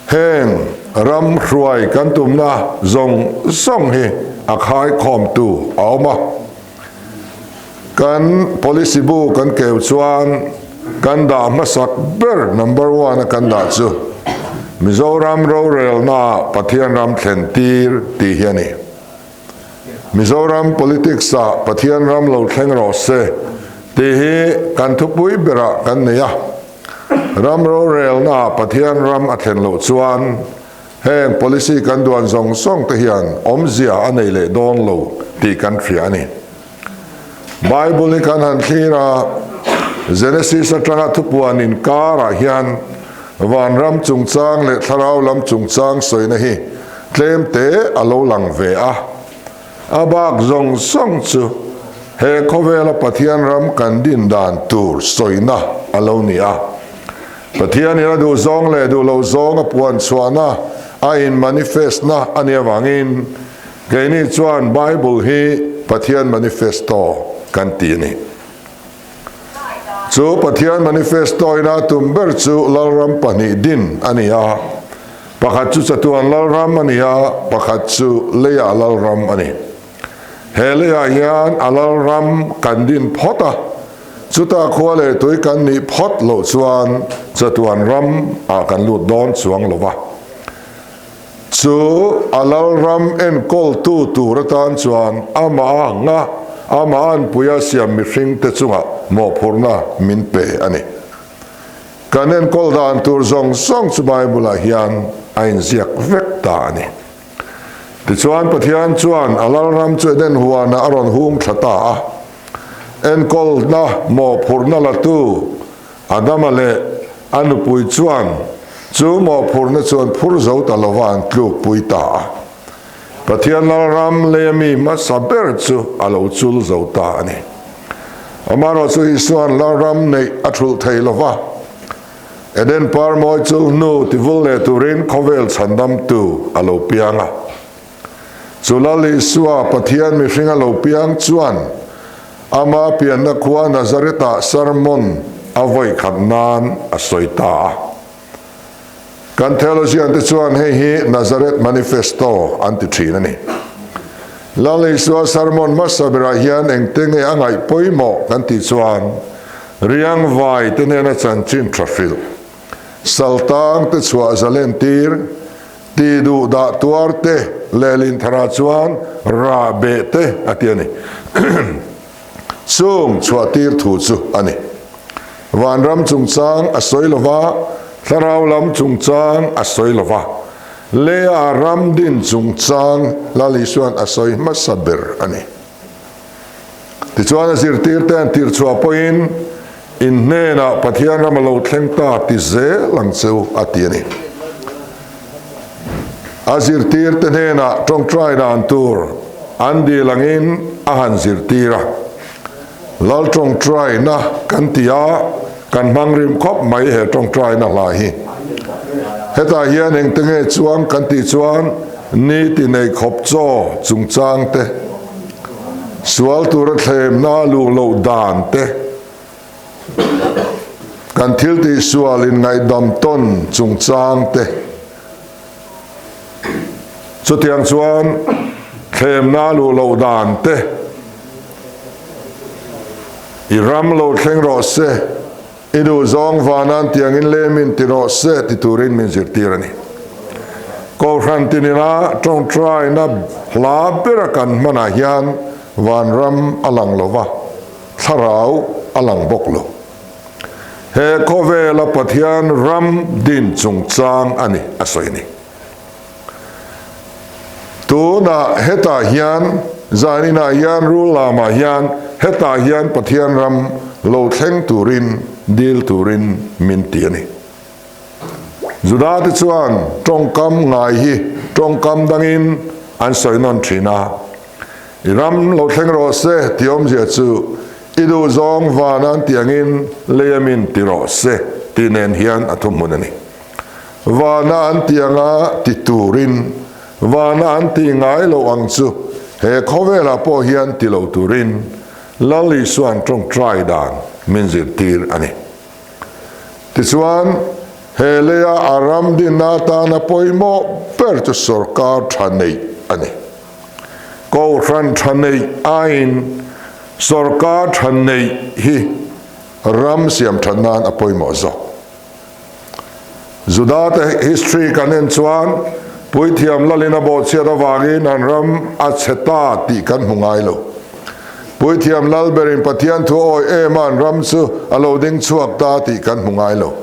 Heng ram hruai kan tumna zawng zawng hi a khaikhawmtu a awm a. Kan policy bu kan keu chuan kan dah hmasak ber number one a kan dah chu Mizoram rorelna Pathian ram thlen tir tih hi a ni. Mizoram politics ah Pathian ram lo thleng rawh se tih hi kan thupui berah kan nei a. Ram rorelna Pathian ram a thlen loh chuan Heng policy kan duan zawng zawng te hian awmzia a nei leh dawn lo tih kan hria a ni. Bible hi kan han thlir a, Genesis atanga thupuan inkarah hian vanram chungchang leh thlarau lam chungchang sawina hi tlem te a lo lang ve a. A bak zawng zawng chu he khawvela Pathian ram kan din dan tur sawina a lo ni a. Pathianin a duh zawng leh duh lo zawng a puan chhuahna, a in manifest na a nih avangin keini chuan Bible hi Pathian manifesto kan ti a ni. Chu Pathian manifesto ina tum ber chu Lalram pahnih din a ni a, pakhat chu chatuan Lalram a ni a, pakhat chu leiah Lalram a ni. He leiah hian a Lalram kan din phawt a, chutah khua leh tui kan nih phawt loh chuan chatuan ram ah kan lut dawn chuang lo va. Chu a Lalram enkawltu tur atan chuan amah anga amah anpuia siam mihringte chungah mawhphurhna min pe a ni. Kan enkawl dan tur zawng zawng chu Bible-ah hian a inziak vek ta a ni. Tichuan Pathian chuan a Lalram chu Eden huanah a rawn hung thla ta a. Enkawlna mawhphurhna latu Adama leh a nupui chuan chu mawhphurhna chu an phur zo ta lova an tlukpui ta a. Pathian Lalram lei ami hmasa ber chu a lo chul zo ta a ni. Amaherawhchu Isua'n Lalram neih a thulh thei lova. Eden par mawi chu hnu tivul leh turin khawvel chhandamtu a lo piang a. Chu Lal Isua, Pathian mihring a lo piang chuan ama pianna khua Nazareth-ah sermon a vawi khat nan a sawi ta a. Kan theologian te chuan hei hi Nazareth Manifesto an ti thin a ni. Lal Isua sermon hmasa berah hian engte nge a ngaih pawimawh kan tih chuan Riangvai te hnena chanchin tha hrilh, Saltang te chhuah zalen tir, ti duh dah tuar te leh Linthara chuan rah beh te a ti a ni. Chung chhuah tir thu chu a ni. Vanram chungchang a sawi lo va, thlarau lam chungchang a sawi lo va, Leia ram din chungchang Lal Isua'n a sawi hmasa ber a ni. Tichuan a zirtirte an tirchhuah pawhin in hnenah Pathian ram a lo thleng ta ti zel ang che u a ti a ni. A zirtirte hnenah tawngtai dan tur an dil angin a han zirtir a. Lal tawngtaina kan ti a, kan hmang rim khawp mai he tawngtaina hla hi. Hetah hian engte nge chuang kan tih chuan ni ti nei khawp chaw chungchang te, sual tura thlemna luh loh dan te, kan thil tih sual in ngaihdam tawn chungchang te, Chutiang chuan thlemna luh loh dan te i ram lo thleng rawh se, i duh zawng vanan tiangin lemin ti rawh se ti turin min zirtir a ni. Kohhran tinina tawngtaina hla bera kan hmanah hian vanram a lang lo va, thlarau a lang bawk lo. He khawvela Pathian ram din chungchang a ni a sawi ni. Tunah hetah hian zaninah hian rul lamah hian hetah hian Pathian ram lo thleng turin dil turin min ti a ni. Juda te chuan tawngkam ngai hi tawngkam dangin an sawi nawn thin a, I ram lo thleng rawh se tih awmzia chu I duh zawng van an tih angin lei a min ti rawh se tih nen hian a thuhmun a ni. Vana an tih anga ti turin, vana an tih ngai loh ang chu he khawvelah pawh hian ti lo turin Lal Isua'n tawngtai dan min zirtir a ni. Tichuan. He leia a ram dinna atana pawimawh ber chu sorkar tha neih a ni. Kohhran tha neih aiin sorkar tha neih hi ram siam that nan a pawimawh zawk. Judate history kan en chuan Puithiam Lalin a bawhchhiat avangin an ram a chhe ta tih kan hmu ngai lo. Puithiam Lal berin Pathian thu awi em a an ram chu a lo ding chhuak ta tih kan hmu ngai lo.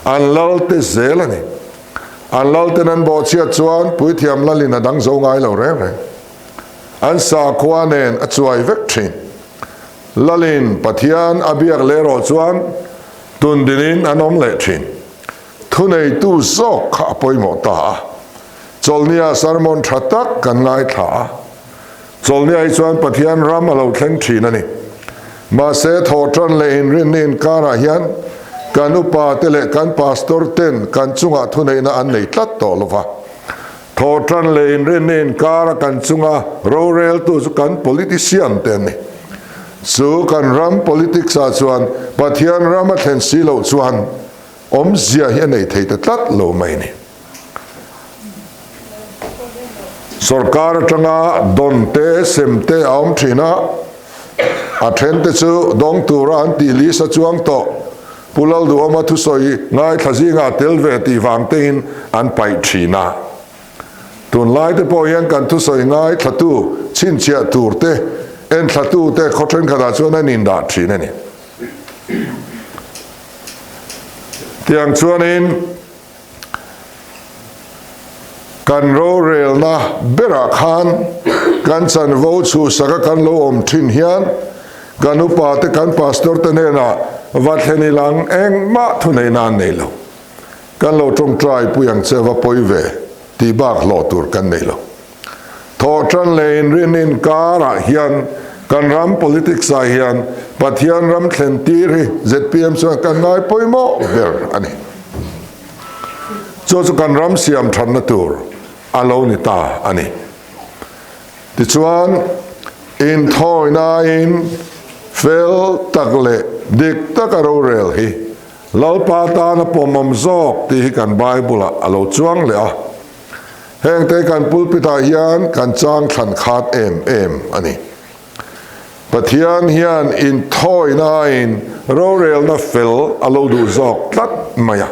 An lal te zel a ni. An lal ten an bawhchhiat chuan Puithiam Lalin a dang zo ngai lo reng reng. An sakhua nen a chuai vek thin. Lalin Pathian a biak leh erawh chuan Tundinin an awm leh thin. Thuneitu zawk kha a pawimawh ta a. Chawlhnia sermon tha tak kan ngaithla a. Chawlhnia hi chuan Pathian ram a lo thleng thin a ni. Mahse thawhtan leh inrinna inkarah hian kan upa te leh kan pastor ten kan chungah thuneihna an nei tlat tawh lo va. Thawhtan leh inrinna inkara kan chunga roreltu chu kan politician te an ni. Chu kan ram politics ah chuan Pathian ram a thlen si loh chuan awmzia hi a nei thei ta tlat lo mai a ni. Sorkar atanga dawn te, sem te a awm thin a, a then te chu dawng tura an tih list a chuang tawh. Pu Lalduhawma thusawi ngaithla zingah tel ve tih vang tein an paih thin a. Tunlai te pawh hian kan thusawi ngaithlatu chhinchhiah tur te, enthlatu te khaw thenkhatah chuan an indah thin a ni. Tiang chuanin kan rorelna berah khan kan chanvo chhuhsaka kan lo awm thin hian kan upa te kan pastor te hnenah va thlen ilang engmah thuneihna an nei lo. Kan lo tawngtai pui ang che va pawi ve tih bak hlawh tur kan nei lo. Thawhtan leh inrin inkarah hian kan ram politics ah hian Pathian ram thlen tir hi zpm chuan kan ngai pawimawh ber a ni. Chu chu kan ram siam thatna tur a lo ni ta a ni. Tichuan inthawinain fel tak leh dik taka rorel hi Lalpa tana pawmawm zawk tih hi kan Bible-ah a lo chuang leh a. Hengte kan pulpit-ah hian kan chang thlan khat em em a ni. Pathian hian inthawinain rorelna fel a lo duh zawk tlat mai a.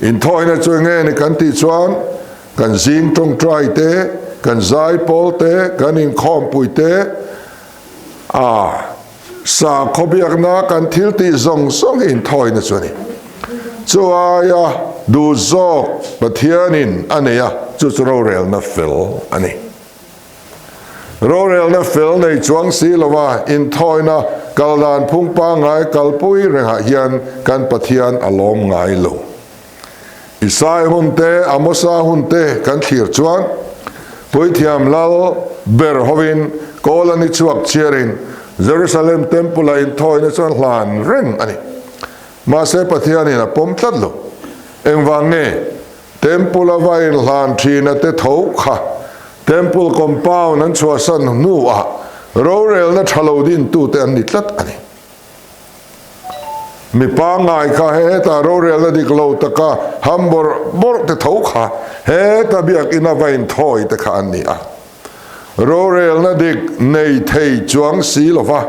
Inthawina chu enge ni kan tih chuan kan zing tawngtai te, kan zaipawl te, kan inkhawmpui te, a Sakhaw biakna kan thil tih zawng zawng hi inthawina chu a ni. Chu aia duh zawk Pathianin a nei a, chu chu rorelna fel a ni. Rorelna fel nei chuang si lova inthawina kal dan phung pangngai kalpui rengah hian kan Pathian a lawm ngai lo. Isai hun te, Amosa hun te kan thlir chuan Puithiam Lal ber hovin kawl a ni chhuak chhiarin Jerusalem Temple-a inthawina chuan hlan reng a ni. Mahse Pathianin a pawm tlat lo. Engvang nge Temple-a va inhlan thina te tho kha Temple compound an chhuahsan hnuah rorelna tha lo dintute an ni tlat a ni. Mi pangngai kha heta rorelna dik lo taka ham bawrh bawrh te tho kha heta biakinn a va inthawi te kha an ni a. Rorelna dik nei thei chuang si lova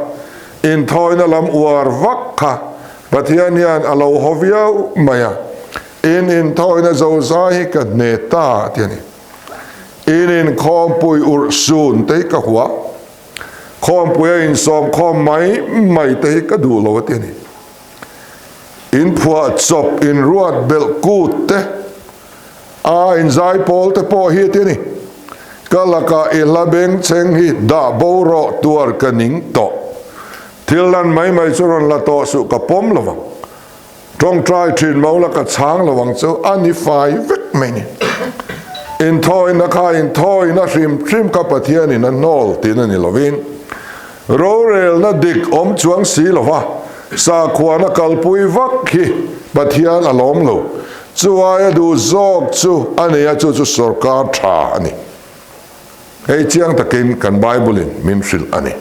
inthawina lam uar vak kha Pathian hian a lo haw viau mai a, in inthawina zozai hi ka hne ta ti a ni. In inkhawmpui urh sun te hi ka hua. Khawmpui a insawm khawm mai mai te hi ka duh lo a ti a ni. In phuah chawp, in ruat belh kut te, a inzai pawl te pawh hi a ti a ni. Ka lakah i hla beng cheng hi dah bo rawh tuar ka ning tawh. Thil lan mai mai chu rawn la tawh suh ka pawm lo vang. Tawngtai thin mo la ka chhang lo ang chu a ni fai vek mai ni. Inthawina kha inthawina hrim hrim kha Pathianin a hnawl tiin a ni lovin, rorelna dik awm chuang si lova sakhuana kalpui vak hi Pathian a lawm lo. Chu aia duh zawk chu a nei a, chu chu sorkar tha a ni. Hei chiang takin kan Bible-in min hrilh a ni.